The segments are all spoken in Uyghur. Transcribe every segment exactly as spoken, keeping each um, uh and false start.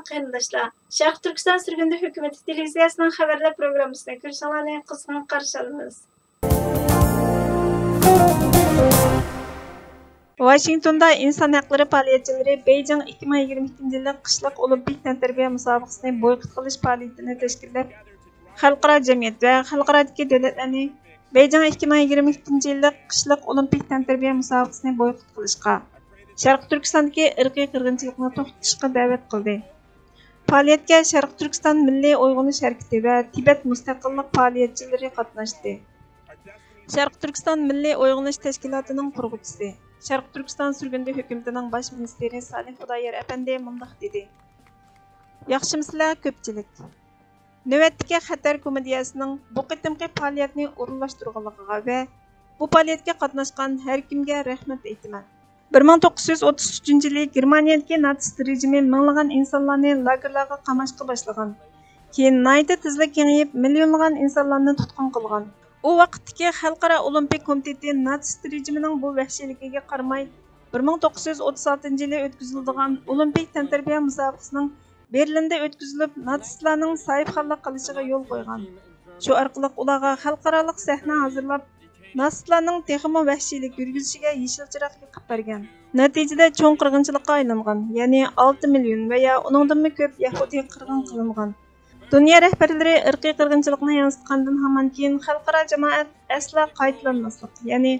قېرىنداشلار، شەرقىي تۈركىستان سۈرگۈندە ھۆكۈمىتى تېلېۋىزىيەسىنىڭ خەۋەرلەر پروگراممىسىنى كۆرۈشۈڭلارنى قىزغىن قارشى ئالىمىز. ۋاشىنگتوندا ئىنسان ھەقلىرى پائالىيەتچىلىرى بېيجىڭ ئىككى مىڭ يىگىرمە ئىككىنچى يىللىق قىشلىق ئولىمپىك تەنتەربىيە مۇسابىقىسىنى بويكوت قىلىش پائالىيىتىنى تەشكىللەپ، خەلقئارا جەمئىيەت ۋە خەلقئارادىكى دۆلەتلەرنى بېيجىڭ ئىككى مىڭ يىگىرمە ئىككىنچى يىللىق قىشلىق ئولىمپىك تەنتەربىيە مۇسابىقىسىنى بويكوت قىلىشقا، شەرقىي تۈركىستاندىكى ئىرقىي قىرغىنچىلىقنى توختىتىشقا دەۋەت قىلدى. پائالىيەتكە شەرقىي تۈركىستان مىللىي ئويغىنىش ھەرىكىتى ۋە تىبەت مۇستەقىللىق پائالىيەتچىلىرى قاتناشتى. شەرقىي تۈركىستان مىللىي ئويغىنىش تەشكىلاتىنىڭ قۇرغۇچىسى، شەرقىي تۈركىستان سۈرگۈندە ھۆكۈمىتىنىڭ باش مىنىستىرى سالىھ خۇدايار ئەپەندى مۇنداق دېدى: ياخشىمۇسىلەر كۆپچىلىك؟ نۆۋەتتىكى خەتەر كومېدىيەسىنىڭ بۇ قېتىمقى پائالىيەتنى ئورۇنلاشتۇرغانلىقىغا ۋە بۇ پائالىيەتكە قاتناشقان ھەر كىمگە رەھمەت ئېيتىمەن. بىر مىڭ توققۇز يۈز ئوتتۇز ئۈچىنچى يىلى گېرمانىيەدىكى ناتسىست رېجىمى مىڭلىغان ئىنسانلارنى لاگېرلارغا قاماشقا باشلىغان. كېيىن ناھايىتى تېزلا كېڭىيىپ، مىليونلىغان ئىنسانلارنى تۇتقۇن قىلغان. ئۇ ۋاقىتتىكى خەلقئارا ئولىمپىك كومىتېتى ناتسىست رېجىمىنىڭ بۇ ۋەھشىيلىكىگە قارىماي، بىر مىڭ توققۇز يۈز ئوتتۇز ئالتىنچى يىلى ئۆتكۈزۈلىدىغان ئولىمپىك تەنتەربىيە مۇسابىقىسىنىڭ بېرلىندا ئۆتكۈزۈلۈپ، ناتسىستلارنىڭ ساھىبخانلىق قىلىشىغا يول قويغان. شۇ ئارقىلىق ئۇلارغا خەلقئارالىق سەھنە ھازىرلاپ، ناتسىستلارنىڭ تېخىمۇ ۋەھشىيلىك يۈرگۈزۈشىگە يېشىل چىراغ يېقىپ بەرگەن. نەتىجىدە چوڭ قىرغىنچىلىققا ئايلانغان، يەنى ئالتە مىليون ۋە يا ئۇنىڭدىنمۇ كۆپ يەھۇدىي قىرغىن قىلىنغان. دۇنيا رەھبەرلىرى ئىرقىي قىرغىنچىلىقنى ياڭزىتقاندىن ھامان كېيىن، خەلقئارا جامائەت ئەسلا قايتىلانماسلىق، يەنى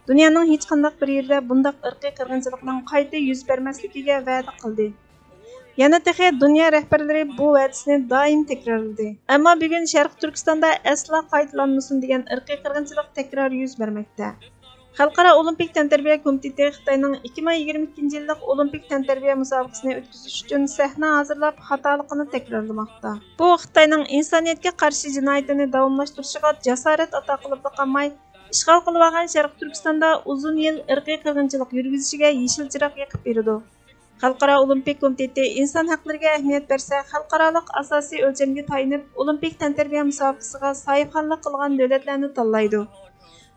دۇنيانىڭ ھېچقانداق بىر يېرىدە بۇنداق ئىرقىي قىرغىنچىلىقنىڭ قايتا يۈز بەرمەسلىكىگە ۋەدە قىلدى. يەنە تېخى دۇنيا رەھبەرلىرى بۇ ۋەدىسىنى دائىم تەكرارلىدى. ئەمما بۈگۈن شەرقىي تۈركىستاندا ئەسلا قايتىلانمىسۇن دېگەن ئىرقىي قىرغىنچىلىق تەكرار يۈز بەرمەكتە. خەلقئارا ئولىمپىك تەنتەربىيە كومىتېتى خىتاينىڭ ئىككى مىڭ يىگىرمە ئىككىنچى يىللىق ئولىمپىك تەنتەربىيە مۇسابىقىسىنى ئۆتكۈزۈش ئۈچۈن سەھنە ھازىرلاپ، خاتالىقىنى تەكرارلىماقتا. بۇ خىتاينىڭ ئىنسانىيەتكە قارشى جىنايىتىنى داۋاملاشتۇرۇشىغا جاسارەت ئاتا قىلىپلا قالماي، ئىشغال قىلىۋالغان شەرقىي تۈركىستاندا ئۇزۇن يىل ئىرقىي قىرغىنچىلىق يۈرگۈزۈشىگە يېشىل چىراغ يېقىپ بېرىدۇ. خەلقئارا ئولىمپىك كومىتېتى ئىنسان ھەقلىرىگە ئەھمىيەت بەرسە، خەلقئارالىق ئاساسىي ئۆلچەمگە تايىنىپ، ئولىمپىك تەنتەربىيە مۇسابىقىسىغا ساھىبخانلىق قىلغان دۆلەتلەرنى تاللايدۇ.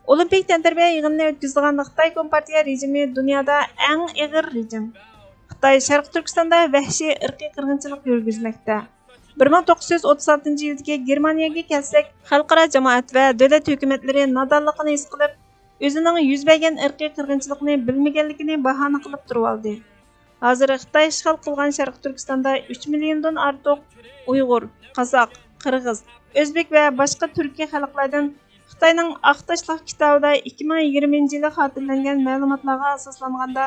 ئولىمپىك تەنتەربىيە يىغىنىنى ئۆتكۈزىدىغان خىتاي كومپارتىيە رېجىمى دۇنيادا ئەڭ ئېغىر رېجىم. خىتاي شەرقىي تۈركىستاندا ۋەھشىي ئىرقىي قىرغىنچىلىق يۈرگۈزمەكتە. بىر مىڭ توققۇز يۈز ئوتتۇز ئالتىنچى يىلدىكى گېرمانىيەگە كەلسەك، خەلقئارا جامائەت ۋە دۆلەت ھۆكۈمەتلىرى نادانلىقىنى ھېس قىلىپ، ئۆزىنىڭ يۈز بەرگەن ئىرقىي قىرغىنچىلىقنى بىلمىگەنلىكىنى باھانە قىلىپ تۇرۇۋالدى. ھازىر خىتاي ئىشغال قىلغان شەرقىي تۈركىستاندا ئۈچ مىليوندىن ئارتۇق ئۇيغۇر، قازاق، قىرغىز، ئۆزبېك ۋە باشقا تۈركىي خەلقلەردىن خىتاينىڭ ئاق تاشلىق كىتابىدا ئىككى مىڭ يىگىرمىنچى يىلى خاتىرىلەنگەن مەلۇماتلارغا ئاساسلانغاندا،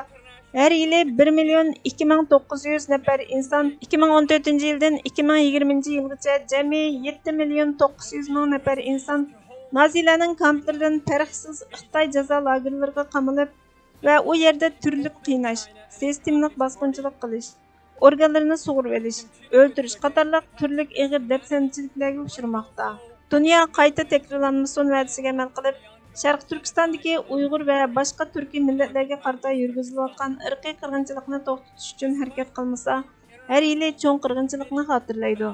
ھەر يىلى بىر مىليون ئىككى مىڭ توققۇز يۈز نەپەر ئىنسان ئىككى مىڭ ئون تۆتىنچى يىلدىن ئىككى مىڭ يىگىرمىنچى يىلغىچە جەمئىي يەتتە مىليون توققۇز يۈز مىڭ نەپەر ئىنسان نازىلەرنىڭ كامپلىرىدىن پەرقسىز خىتاي جازا لاگېرلىرىغا قامىلىپ ۋە ئۇ يەردە تۈرلۈك قىيناش، سىستېمىلىق باسقۇنچىلىق قىلىش، ئورگانلىرىنى سۇغۇرۇۋېلىش، ئۆلتۈرۈش قاتارلىق تۈرلۈك ئېغىر دەپسەندىچىلىكلەرگە ئۇچرىماقتا. دۇنيا قايتا تەكرارلانمىسۇن ۋەدىسىگە ئەمەل قىلىپ، شەرقىي تۈركىستاندىكى ئۇيغۇر ۋە باشقا تۈركىي مىللەتلەرگە قارىتا يۈرگۈزۈلۈۋاتقان ئىرقىي قىرغىنچىلىقنى توختىتىش ئۈچۈن ھەرىكەت قىلمىسا، ھەر يىلى چوڭ قىرغىنچىلىقنى خاتىرىلەيدۇ.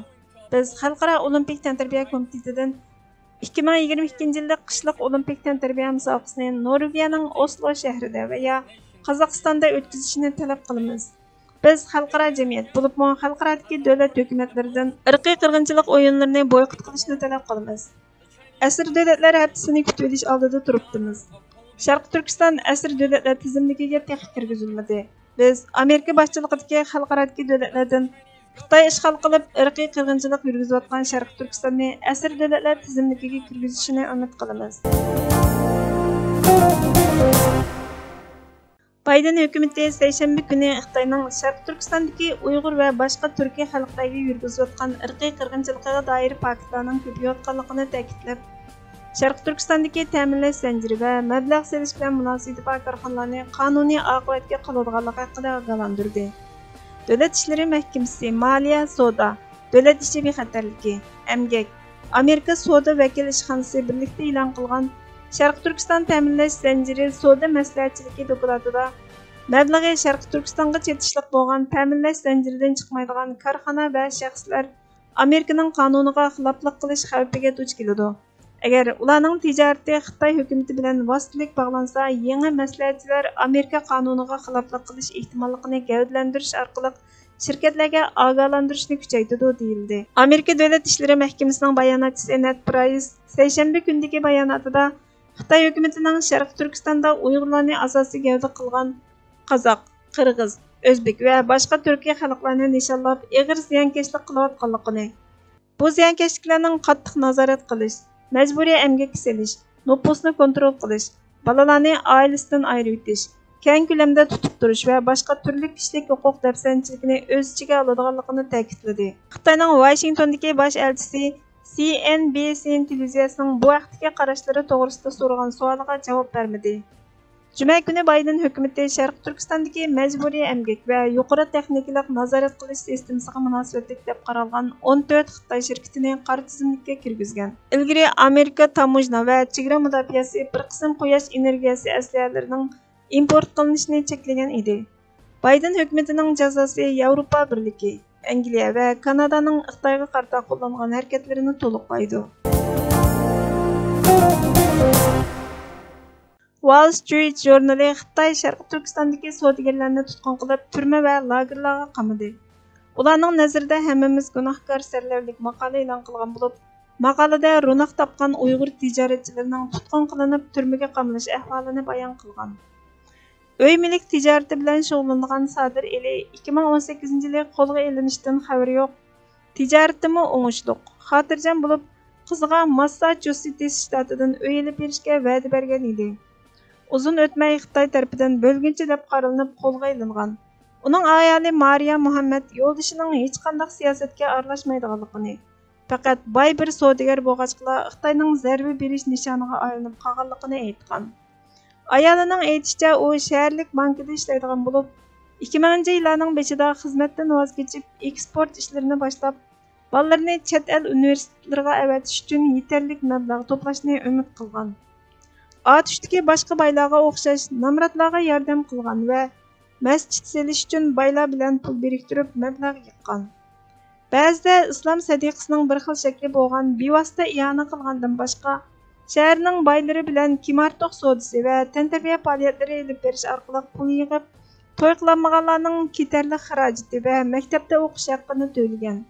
بىز خەلقئارا ئولىمپىك تەنتەربىيە كومىتېتىدىن ئىككى مىڭ يىگىرمە ئىككىنچى يىللىق قىشلىق ئولىمپىك تەنتەربىيە مۇسابىقىسىنى نورۋېگىيەنىڭ ئوسلو شەھىرىدە ۋە يا قازاقىستاندا ئۆتكۈزۈشىنى تەلەپ قىلىمىز. بىز خەلقئارا جەمئىيەت، بولۇپمۇ خەلقئارادىكى دۆلەت ھۆكۈمەتلىرىدىن ئىرقىي قىرغىنچىلىق ئويۇنلىرىنى بويكوت قىلىشنى تەلەپ قىلىمىز. ئەسىر دۆلەتلەر ھەپتىسىنى كۈتۈۋېلىش ئالدىدا تۇرۇپتىمىز. شەرقىي تۈركىستان ئەسىر دۆلەتلەر تىزىملىكىگە تېخى كىرگۈزۈلمىدى. بىز ئامېرىكا باشچىلىقىدىكى خەلقئارادىكى دۆلەتلەردىن خىتاي ئىشغال قىلىپ، ئىرقىي قىرغىنچىلىق يۈرگۈزۈۋاتقان شەرقىي تۈركىستاننى ئەسىر دۆلەتلەر تىزىملىكىگە كىرگۈزۈشىنى ئۈمىد قىلىمىز. بايدېن ھۆكۈمىتى سەيشەنبە كۈنى خىتاينىڭ شەرقىي تۈركىستاندىكى ئۇيغۇر ۋە باشقا تۈركىي خەلقلەرگە يۈرگۈزۈۋاتقان ئىرقىي قىرغىنچىلىقىغا دائىر پاكىتلارنىڭ كۆپىيىۋاتقانلىقىنى تەكىتلەپ، شەرقىي تۈركىستاندىكى تەمىنلەش زەنجىرى ۋە مەبلەغ سېلىش بىلەن مۇناسىۋىتى بار كارخانىلارنى قانۇنىي ئاقىۋەتكە قالىدىغانلىقى ھەققىدە ئاگاھلاندۇردى. دۆلەت ئىشلىرى مەھكىمىسى، مالىيە، سودا، دۆلەت ئىشى بىخەتەرلىكى، ئەمگەك، ئامېرىكا سودا ۋەكىل ئىشخانىسى بىرلىكتە ئېلان قىلغان شەرقىي تۈركىستان تەمىنلەش زەنجىرى سودا مەسلىھەتچىلىكى دوكلاتىدا، مەبلىغى شەرقىي تۈركىستانغا چېتىشلىق بولغان تەمىنلەش زەنجىرىدىن چىقمايدىغان كارخانا ۋە شەخسلەر ئامېرىكىنىڭ قانۇنىغا خىلاپلىق قىلىش خەۋپىگە دۇچ كېلىدۇ. ئەگەر ئۇلارنىڭ تىجارىتى خىتاي ھۆكۈمىتى بىلەن ۋاسىتىلىك باغلانسا، يېڭى مەسلىھەتچىلەر ئامېرىكا قانۇنىغا خىلاپلىق قىلىش ئېھتىماللىقىنى گەۋدىلەندۈرۈش ئارقىلىق شىركەتلەرگە ئاگاھلاندۇرۇشنى كۈچەيتىدۇ، دېيىلدى. ئامېرىكا دۆلەت ئىشلىرى مەھكىمىسىنىڭ باياناتچىسى نەد پرايس سەيشەنبە كۈنىدىكى باياناتىدا خىتاي ھۆكۈمىتىنىڭ شەرقىي تۈركىستاندا ئۇيغۇرلارنى ئاساسىي گەۋدە قىلغان قازاق، قىرغىز، ئۆزبېك ۋە باشقا تۈركىي خەلقلەرنى نىشانلاپ ئېغىر زىيانكەشلىك قىلىۋاتقانلىقىنى، بۇ زىيانكەشلىكلەرنىڭ قاتتىق نازارەت قىلىش، مەجبۇرىي ئەمگەككە سېلىش، نوپۇسنى كونترول قىلىش، بالىلارنى ئائىلىسىدىن ئايرىۋېتىش، كەڭ كۆلەمدە تۇتۇپ تۇرۇش ۋە باشقا تۈرلۈك كىشىلىك ھوقۇق دەپسەندىچىلىكىنى ئۆز ئىچىگە ئالىدىغانلىقىنى تەكىتلىدى. خىتاينىڭ ۋاشىنگتوندىكى باش ئەلچىسى سى ئېن بى سى تېلېۋىزىيەسىنىڭ بۇ ھەقتىكى قاراشلىرى توغرىسىدا سورىغان سوئالىغا جاۋاب بەرمىدى. جۈمە كۈنى بايدېن ھۆكۈمىتى شەرقىي تۈركىستاندىكى مەجبۇرىي ئەمگەك ۋە يۇقىرى تېخنىكىلىق نازارەت قىلىش سىستېمىسىغا مۇناسىۋەتلىك دەپ قارالغان ئون تۆت خىتاي شىركىتىنى قارا تىزىملىككە كىرگۈزگەن. ئىلگىرى ئامېرىكا تاموژنا ۋە چېگرا مۇداپىئەسى بىر قىسىم قۇياش ئېنېرگىيەسى ئەسلىھەلىرىنىڭ ئىمپورت قىلىنىشىنى چەكلىگەن ئىدى. بايدېن ھۆكۈمىتىنىڭ جازاسى ياۋروپا بىرلىكى، ئەنگلىيە ۋە كانادانىڭ خىتايغا قارىتا قوللانغان ھەرىكەتلىرىنى تولۇقلايدۇ. ۋال سترىت ژۇرنىلى خىتاي شەرقىي تۈركىستاندىكى سودىگەرلەرنى تۇتقۇن قىلىپ، تۈرمە ۋە لاگېرلارغا قامىدى. ئۇلارنىڭ نەزىرىدە ھەممىمىز گۇناھكار سەرلەۋھىلىك ماقالە ئېلان قىلغان بولۇپ، ماقالىدە روناق تاپقان ئۇيغۇر تىجارەتچىلىرىنىڭ تۇتقۇن قىلىنىپ، تۈرمىگە قامىلىش ئەھۋالىنى بايان قىلغان. ئۆي مۈلۈك تىجارىتى بىلەن شۇغۇللىنىدىغان سادىر ئېلى ئىككى مىڭ ئون سەككىزىنچى يىلى قولغا ئېلىنىشتىن خەۋىرى يوق. تىجارىتىمۇ ئوڭۇشلۇق، خاتىرجەم بولۇپ، قىزىغا ماسساچۇسېتس شتاتىدىن ئۆي ئېلىپ بېرىشكە ۋەدە بەرگەن ئىدى. ئۇزۇن ئۆتمەي خىتاي تەرىپىدىن بۆلگۈنچى دەپ قارىلىنىپ قولغا ئېلىنغان. ئۇنىڭ ئايالى مارىيا مۇھەممەد يولدىشىنىڭ ھېچقانداق سىياسەتكە ئارىلاشمايدىغانلىقىنى، پەقەت باي بىر سودىگەر بولغاچقىلا خىتاينىڭ زەربە بېرىش نىشانىغا ئايلىنىپ قالغانلىقىنى ئېيتقان. ئايالىنىڭ ئېيتىشىچە، ئۇ شەھەرلىك بانكىدا ئىشلەيدىغان بولۇپ، ئىككى مىڭىنچى يىللارنىڭ بېشىدا خىزمەتتىن ۋاز كېچىپ، ئېكسپورت ئىشلىرىنى باشلاپ، بالىلىرىنى چەت ئەل ئۇنىۋېرسىتېتلىرىغا ئەۋەتىش ئۈچۈن يېتەرلىك مەبلەغ توپلاشنى ئۈمىد قىلغان. ئاتۇشتىكى باشقا بايلارغا ئوخشاش نامراتلارغا ياردەم قىلغان ۋە مەسچىت سېلىش ئۈچۈن بايلار بىلەن پۇل بىرىكتۈرۈپ مەبلەغ يىغقان. بەزىدە ئىسلام سەدىقىسىنىڭ بىر خىل شەكلى بولغان بىۋاسىتە ئىئانە قىلغاندىن باشقا، شەھەرنىڭ بايلىرى بىلەن كىمئارتۇق سودىسى ۋە تەنتەربىيە پائالىيەتلىرى ئېلىپ بېرىش ئارقىلىق پۇل يىغىپ، توي قىلالمىغانلارنىڭ كېتەرلىك خىراجىتى ۋە مەكتەپتە ئوقۇش ھەققىنى تۆلىگەن.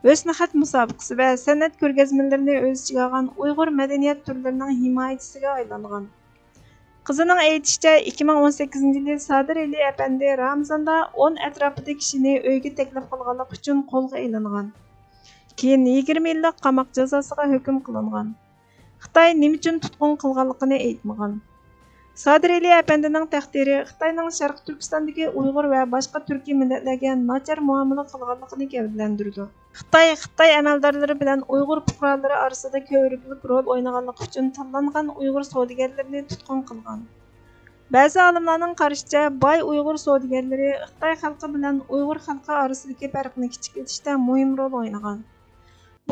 ھۆسنخەت مۇسابىقىسى ۋە سەنئەت كۆرگەزمىلىرىنى ئۆز ئىچىگە ئالغان ئۇيغۇر مەدەنىيەت تۈرلىرىنىڭ ھىمايىچىسىگە ئايلانغان. قىزىنىڭ ئېيتىشىچە، ئىككى مىڭ ئون سەككىزىنچى يىلى سادىر ئېلى ئەپەندى رامىزاندا ئون ئەتراپىدا كىشىنى ئۆيگە تەكلىپ قىلغانلىقى ئۈچۈن قولغا ئېلىنغان. كېيىن يىگىرمە يىللىق قاماق جازاسىغا ھۆكۈم قىلىنغان. خىتاي نېمە ئۈچۈن تۇتقۇن قىلغانلىقىنى ئېيتمىغان. سادىر ئېلى ئەپەندىنىڭ تەقدىرى خىتاينىڭ شەرقىي تۈركىستاندىكى ئۇيغۇر ۋە باشقا تۈركىي مىللەتلەرگە ناچار مۇئامىلە قىلغانلىقىنى گەۋدىلەندۈرىدۇ. خىتاي، خىتاي ئەمەلدارلىرى بىلەن ئۇيغۇر پۇقرالىرى ئارىسىدا كۆۋرۈكلۈك رول ئوينىغانلىقى ئۈچۈن تاللانغان ئۇيغۇر سودىگەرلىرىنى تۇتقۇن قىلغان. بەزى ئالىملارنىڭ قارىشىچە، باي ئۇيغۇر سودىگەرلىرى خىتاي خەلقى بىلەن ئۇيغۇر خەلقى ئارىسىدىكى پەرقنى كىچىكلىتىشتە مۇھىم رول ئوينىغان.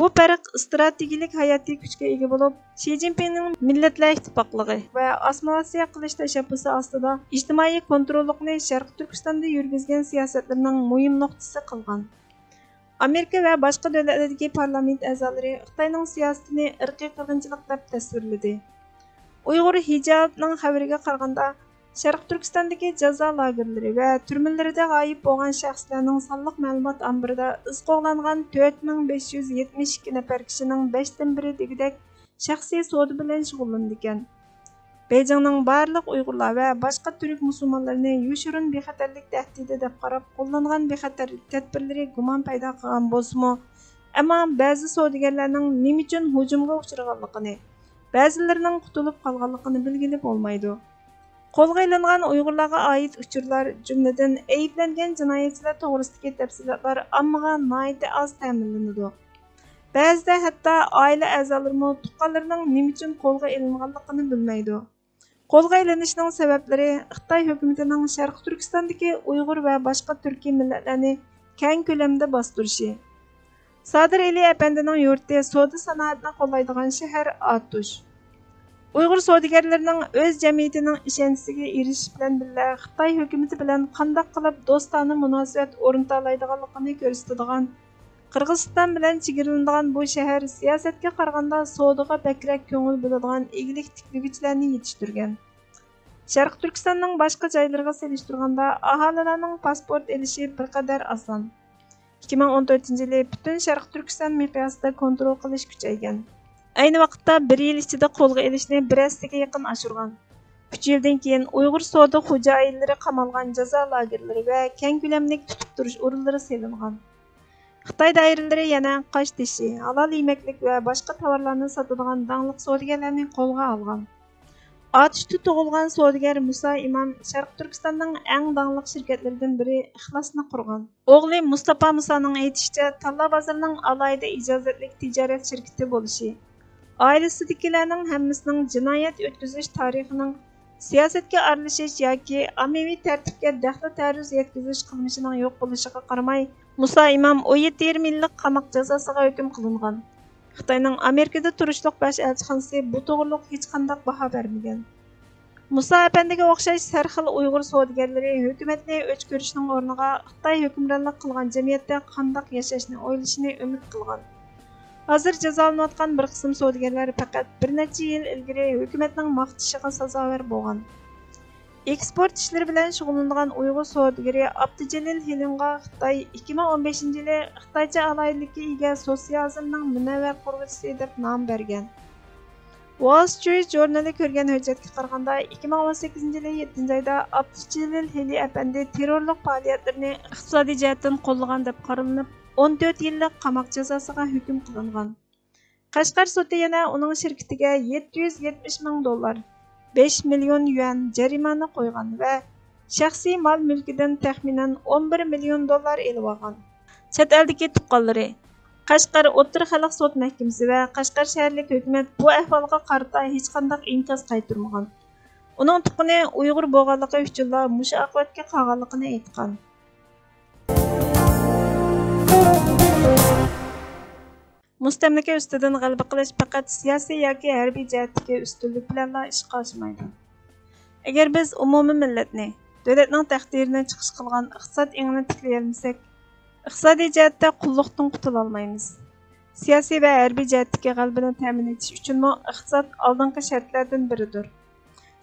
بۇ پەرق ئىستراتېگىيىلىك ھاياتىي كۈچكە ئىگە بولۇپ، شى جىنپىڭنىڭ مىللەتلەر ئىتتىپاقلىقى ۋە ئاسسىمىلياتسىيە قىلىش تەشەببۇسى ئاستىدا ئىجتىمائىي كونتروللۇقنى شەرقىي تۈركىستاندا يۈرگۈزگەن سىياسەتلىرىنىڭ مۇھىم نۇقتىسى قىلغان. ئامېرىكا ۋە باشقا دۆلەتلەردىكى پارلامېنت ئەزالىرى خىتاينىڭ سىياسىتىنى ئىرقىي قىرغىنچىلىق دەپ تەسۋىرلىدى. ئۇيغۇر ھىجابنىڭ خەۋىرىگە قارىغاندا، شەرقىي تۈركىستاندىكى جازا لاگېرلىرى ۋە تۈرمىلىرىدە غايىب بولغان شەخسلەرنىڭ سانلىق مەلۇمات ئامبىرىدا ئىز قوغلانغان تۆت مىڭ بەش يۈز يەتمىش ئىككى نەپەر كىشىنىڭ بەشتىن بىرى دېگۈدەك شەخسىي سودا بىلەن شۇغۇللىنىدىكەن. بېيجىڭنىڭ بارلىق ئۇيغۇرلار ۋە باشقا تۈرك مۇسۇلمانلىرىنى يوشۇرۇن بىخەتەرلىك تەھدىتى دەپ قاراپ قوللانغان بىخەتەرلىك تەدبىرلىرى گۇمان پەيدا قىلغان بولسىمۇ، ئەمما بەزى سودىگەرلەرنىڭ نېمە ئۈچۈن ھۇجۇمغا ئۇچرىغانلىقىنى، بەزىلىرىنىڭ قۇتۇلۇپ قالغانلىقىنى بىلگىلى بولمايدۇ. قولغا ئېلىنغان ئۇيغۇرلارغا ئائىت ئۇچۇرلار، جۈملىدىن ئەيىبلەنگەن جىنايەتچىلەر توغرىسىدىكى تەپسىلاتلار ئاممىغا ناھايىتى ئاز تەمىنلىنىدۇ. بەزىدە ھەتتا ئائىلە ئەزالىرىمۇ تۇغقانلىرىنىڭ نېمە ئۈچۈن قولغا ئېلىنغانلىقىنى بىلمەيدۇ. قولغا ئېلىنىشنىڭ سەۋەبلىرى خىتاي ھۆكۈمىتىنىڭ شەرقىي تۈركىستاندىكى ئۇيغۇر ۋە باشقا تۈركىي مىللەتلەرنى كەڭ كۆلەمدە باستۇرۇشى. سادىر ئېلى ئەپەندىنىڭ يۇرتى سودا سانائەتنى قوللايدىغان شەھەر ئاتۇش. ئۇيغۇر سودىگەرلىرىنىڭ ئۆز جەمئىيىتىنىڭ ئىشەنچىسىگە ئېرىشىش بىلەن بىللە، خىتاي ھۆكۈمىتى بىلەن قانداق قىلىپ دوستانە مۇناسىۋەت ئورنىتالايدىغانلىقىنى كۆرسىتىدىغان، قىرغىزىستان بىلەن چېگرىلىنىدىغان بۇ شەھەر سىياسەتكە قارىغاندا سودىغا بەكرەك كۆڭۈل بۆلىدىغان ئىگىلىك تىكلىگۈچىلەرنى يېتىشتۈرگەن. شەرقىي تۈركىستاننىڭ باشقا جايلىرىغا سېلىشتۇرغاندا ئاھالىلەرنىڭ پاسپورت ئېلىشى بىر قەدەر ئاسان. ئىككى مىڭ ئون تۆتىنچى يىلى پۈتۈن شەرقىي تۈركىستان مىقياسىدا كونترول قىلىش كۈچەيگەن. ئەينى ۋاقىتتا بىر يىل ئىچىدە قولغا ئېلىشنى بىر ھەسسىگە يېقىن ئاشۇرغان. ئۈچ يىلدىن كېيىن ئۇيغۇر سودا خوجايىنلىرى قامالغان جازا لاگېرلىرى ۋە كەڭ كۆلەملىك تۇتۇپ تۇرۇش ئورۇنلىرى سېلىنغان. خىتاي دائىرىلىرى يەنە قاشتېشى، ھالال يېمەكلىك ۋە باشقا تاۋارلارنى ساتىدىغان داڭلىق سودىگەرلەرنى قولغا ئالغان. ئاتۇشتا تۇغۇلغان سودىگەر مۇسا ئىمام شەرقىي تۈركىستاننىڭ ئەڭ داڭلىق شىركەتلىرىدىن بىرى ئىخلاسنى قۇرغان. ئوغلى مۇستاپا مۇسانىڭ ئېيتىشىچە، تاللا بازىرىنىڭ ئالاھىدە ئىجازەتلىك تىجارەت شىركىتى بولۇشى، ئائىلىسىدىكىلەرنىڭ ھەممىسىنىڭ جىنايەت ئۆتكۈزۈش تارىخىنىڭ، سىياسەتكە ئارىلىشىش ياكى ئاممىۋى تەرتىپكە دەخلى-تەرۇز يەتكۈزۈش قىلمىشىنىڭ يوق بولۇشىغا قارىماي، مۇسا ئىمام ئون يەتتە يېرىم يىللىق قاماق جازاسىغا ھۆكۈم قىلىنغان. خىتاينىڭ ئامېرىكىدا تۇرۇشلۇق باش ئەلچىخانىسى بۇ توغرىلىق ھېچقانداق باھا بەرمىگەن. مۇسا ئەپەندىگە ئوخشاش ھەر خىل ئۇيغۇر سودىگەرلىرى ھۆكۈمەتنى ئۆچ كۆرۈشنىڭ ئورنىغا خىتاي ھۆكۈمرانلىق قىلغان جەمئىيەتتە قانداق ياشاشنى ئويلىشىنى ئۈمىد قىلغان. ھازىر جازالىنىۋاتقان بىر قىسىم سودىگەرلەر پەقەت بىر نەچچە يىل ئىلگىرى ھۆكۈمەتنىڭ ماختىشىغا سازاۋەر بولغان. ئېكسپورت ئىشلىرى بىلەن شۇغۇللىنىدىغان ئۇيغۇر سودىگىرى ئابدۇجېلىل ھېلىنغا خىتاي ئىككى مىڭ ئون بەشىنچى يىلى خىتايچە ئالاھىدىلىككە ئىگە سوتسىيالىزمنىڭ مۇنەۋۋەر قۇرغۇچىسى دەپ نام بەرگەن. ۋال سترىت ژۇرنىلى كۆرگەن ھۆججەتكە قارىغاندا، ئىككى مىڭ ئون سەككىزىنچى يىلى يەتتىنچى ئايدا ئابدۇجېلىل ھېلى ئەپەندى تېررورلۇق پائالىيەتلىرىنى ئىقتىسادىي جەھەتتىن قوللىغان دەپ قارىلىنىپ، ئون تۆت يىللىق قاماق جازاسىغا ھۆكۈم قىلىنغان. قەشقەر سوتى يەنە ئۇنىڭ شىركىتىگە يەتتە يۈز يەتمىش مىڭ دوللار، بەش مىليون يۈەن جەرىمانە قويغان ۋە شەخسىي مال-مۈلكىدىن تەخمىنەن ئون بىر مىليون دوللار ئېلىۋالغان. چەت ئەلدىكى تۇغقانلىرى، قەشقەر ئوتتۇرا خەلق سوت مەھكىمىسى ۋە قەشقەر شەھەرلىك ھۆكۈمەت بۇ ئەھۋالغا قارىتا ھېچقانداق ئىنكاس قايتۇرمىغان. ئۇنىڭ تۇغقىنى ئۇيغۇر بولغانلىقى ئۈچۈنلا مۇشۇ ئاقىۋەتكە قالغانلىقىنى ئېيتقان. مۇستەملىكە ئۈستىدىن غەلىبە قىلىش پەقەت سىياسىي ياكى ھەربىي جەھەتتىكى ئۈستۈنلۈك بىلەنلا ئىشقا ئاشمايدۇ. ئەگەر بىز ئومۇمىي مىللەتنى، دۆلەتنىڭ تەقدىرىنى چىقىش قىلغان ئىقتىساد ئېڭىنى تىكلىيەلمىسەك، ئىقتىسادىي جەھەتتە قۇللۇقتىن قۇتۇلالمايمىز. سىياسىي ۋە ھەربىي جەھەتتىكى غەلىبىنى تەمىن ئېتىش ئۈچۈنمۇ ئىقتىساد ئالدىنقى شەرتلەردىن بىرىدۇر.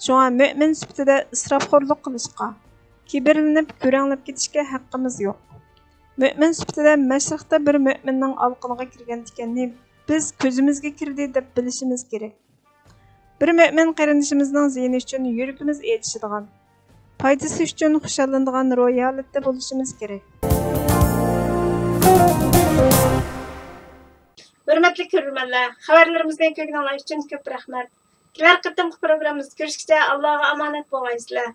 شۇڭا مۆمىن سۈپىتىدە ئىسراپخورلۇق قىلىشقا، كىبىرلىنىپ، كۆرەڭلەپ كېتىشكە ھەققىمىز يوق. مۆمىن سۈپىتىدە مەشرىقتە بىر مۆمىننىڭ ئالىقىنىغا كىرگەن تىكەننى بىز كۆزىمىزگە كىردى دەپ بىلىشىمىز كېرەك. بىر مۆمىن قېرىندىشىمىزنىڭ زىيىنى ئۈچۈن يۈرىكىمىز ئېچىشىدىغان، پايدىسى ئۈچۈن خۇشاللىنىدىغان روھىي ھالەتتە بولۇشىمىز كېرەك. ھۆرمەتلىك كۆرۈرمەنلەر، خەۋەرلىرىمىزنى كۆرگىنىڭلار ئۈچۈن كۆپ رەھمەت. كېلەر قېتىمقى پروگراممىمىزدا كۆرۈشكىچە ئاللاغا ئامانەت بولغايسىلەر.